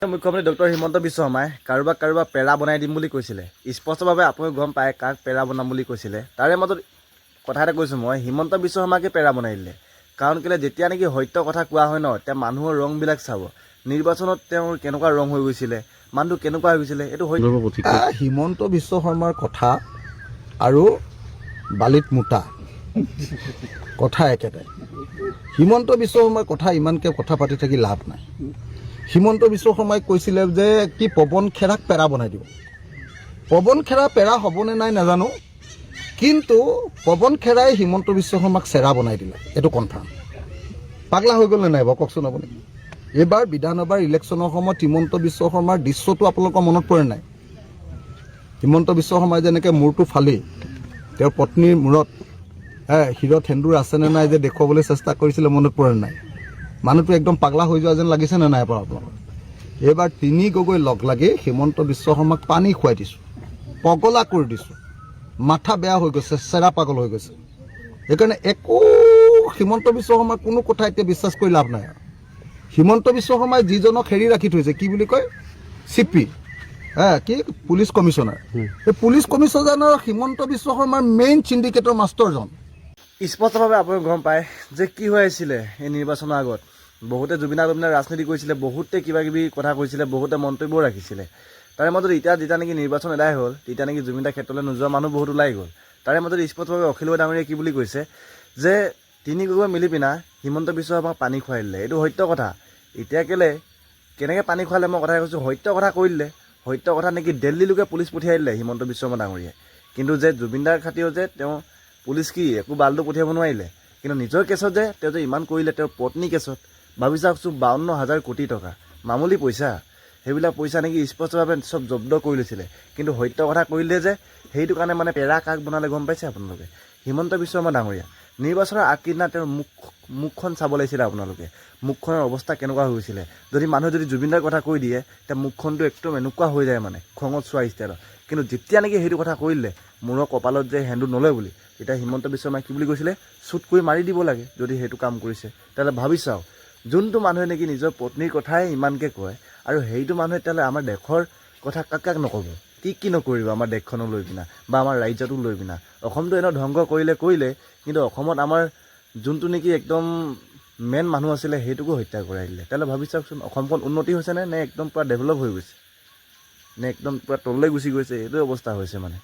মুখ্যমন্ত্ৰী ডক্টৰ হিমন্ত বিশ্ব শৰ্মাই কাৰোবাক কাৰোবাক পেৰা বনাই দিম বুলি কৈছিলে। স্পষ্টভাৱে আপুনি গম পায় কাক পেৰা বনাম বুলি কৈছিলে। তাৰে মাজত কথা এটা কৈছোঁ মই, হিমন্ত বিশ্ব শৰ্মাকে পেৰা বনাই দিলে। কাৰণ কেলৈ, যেতিয়া নেকি সত্য কথা কোৱা হয় ন, তেতিয়া মানুহৰ ৰংবিলাক চাব। নিৰ্বাচনত তেওঁৰ কেনেকুৱা ৰং হৈ গৈছিলে, মানুহটো কেনেকুৱা হৈ গৈছিলে, এইটো সত্য। হিমন্ত বিশ্ব শৰ্মাৰ কথা আৰু বালিত মোটা কথা একেটাই। হিমন্ত বিশ্ব শৰ্মাৰ কথা ইমানকৈ কথা পাতি থাকি লাভ নাই। হিমন্ত বিশ্ব শৰ্মাই কৈছিলে যে কি পৱন খেৰাক পেৰা বনাই দিব। পৱন খেৰা পেৰা হ'বনে নাই নাজানো, কিন্তু পৱন খেৰাই হিমন্ত বিশ্ব শৰ্মাক চেৰা বনাই দিলে, এইটো কনফাৰ্ম। পাগলা হৈ গ'ল নে নাই বাৰু, কওকচোন আপুনি? এইবাৰ বিধানসভাৰ ইলেকশ্যনৰ সময়ত হিমন্ত বিশ্ব শৰ্মাৰ দৃশ্যটো আপোনালোকৰ মনত পৰে নাই? হিমন্ত বিশ্ব শৰ্মাই যেনেকৈ মূৰটো ফালি তেওঁৰ পত্নীৰ মূৰত শিৰত সেন্দুৰ আছেনে নাই যে দেখুৱাবলৈ চেষ্টা কৰিছিলে, মনত পৰে নাই? মানুহটো একদম পাগলা হৈ যোৱা যেন লাগিছে নে নাই বাৰু আপোনালোকৰ? এইবাৰ তিনি গগৈ লগ লাগি হিমন্ত বিশ্ব শৰ্মাক পানী খুৱাই দিছোঁ, পগলা কৰি দিছোঁ। মাথা বেয়া হৈ গৈছে, চেৰা পাগল হৈ গৈছে। সেইকাৰণে একো হিমন্ত বিশ্ব শৰ্মাৰ কোনো কথা এতিয়া বিশ্বাস কৰি লাভ নাই আৰু। হিমন্ত বিশ্ব শৰ্মাই যিজনক হেৰি ৰাখি থৈছে, কি বুলি কয়, চি পি হে কি পুলিচ কমিশ্যনাৰ, সেই পুলিচ কমিশ্যনাৰ হিমন্ত বিশ্ব শৰ্মাৰ মেইন চিণ্ডিকেটৰ মাষ্টৰজন। স্পষ্টভাৱে আপুনি গম পায় যে কি হৈ আছিলে এই নিৰ্বাচনৰ আগত। বহুতে জুবিনা জুবিনাৰ ৰাজনীতি কৰিছিলে, বহুতে কিবা কিবি কথা কৈছিলে, বহুতে মন্তব্যও ৰাখিছিলে। তাৰে মাজত এতিয়া যেতিয়া নেকি নিৰ্বাচন এদাই হ'ল, তেতিয়া নেকি জুবিনদাৰ ক্ষেত্ৰলৈ নোযোৱা মানুহ বহুত ওলাই গ'ল। তাৰে মাজত স্পষ্টভাৱে অখিল গগৈ ডাঙৰীয়াই কি বুলি কৈছে যে তিনি গগৈ মিলি পিনা হিমন্ত বিশ্ব শৰ্মাক পানী খুৱাই দিলে। এইটো সত্য কথা। এতিয়া কেলে কেনেকৈ পানী খুৱালে, মই কথা কৈছোঁ, সত্য কথা কৈ দিলে। সত্য কথা নেকি দিল্লীলৈকে পুলিচ পঠিয়াই দিলে হিমন্ত বিশ্ব শৰ্মা ডাঙৰীয়াই। কিন্তু যে জুবিনদাৰ খাতিৰত যে তেওঁ পুলিচ কি একো বালটো পঠিয়াব নোৱাৰিলে, কিন্তু নিজৰ কেছত যে তেওঁ যে ইমান কৰিলে, তেওঁৰ পত্নী কেছত, ভাবি চাওকচোন, 52 হাজাৰ কোটি টকা মামুলি পইচা, সেইবিলাক পইচা নেকি স্পষ্টভাৱে চব জব্দ কৰি লৈছিলে। কিন্তু সত্য কথা কৰিলে যে সেইটো কাৰণে মানে পেৰা কাক বনালে গম পাইছে আপোনালোকে? হিমন্ত বিশ্ব শৰ্মা ডাঙৰীয়া। নিৰ্বাচনৰ আগদিনা তেওঁৰ মুখখন চাব লাগিছিলে আপোনালোকে, মুখখনৰ অৱস্থা কেনেকুৱা হৈ গৈছিলে। যদি মানুহে যদি জুবিনদাৰ কথা কৈ দিয়ে, তেতিয়া মুখখনটো একদম এনেকুৱা হৈ যায়, মানে খঙত চোৱা ষ্টাইলত। কিন্তু যেতিয়া নেকি সেইটো কথা কৈ দিলে, মূৰৰ কপালত যে সেন্দুৰ নলয় বুলি, তেতিয়া হিমন্ত বিশ্ব শৰ্মাই কি বুলি কৈছিলে? শ্বুট কৰি মাৰি দিব লাগে যদি সেইটো কাম কৰিছে। তেতিয়াহ'লে ভাবি চাওক, যোনটো মানুহে নেকি নিজৰ পত্নীৰ কথাই ইমানকৈ কয় আৰু সেইটো মানুহে তেতিয়াহ'লে আমাৰ দেশৰ কথা কাক কাক নক'ব? কি কি নকৰিব আমাৰ দেশখনক লৈ পিনা বা আমাৰ ৰাজ্যটোক লৈ পিনা? অসমটো এনেও ধ্বংস কৰিলে কৰিলে, কিন্তু অসমত আমাৰ যোনটো নেকি একদম মেইন মানুহ আছিলে, সেইটোকো হত্যা কৰাই দিলে। তেতিয়াহ'লে ভাবি চাওকচোন, অসমখন উন্নতি হৈছেনে নে একদম পূৰা ডেভেলপ হৈ গৈছে নে একদম পূৰা তললৈ গুচি গৈছে, এইটোৱে অৱস্থা হৈছে মানে।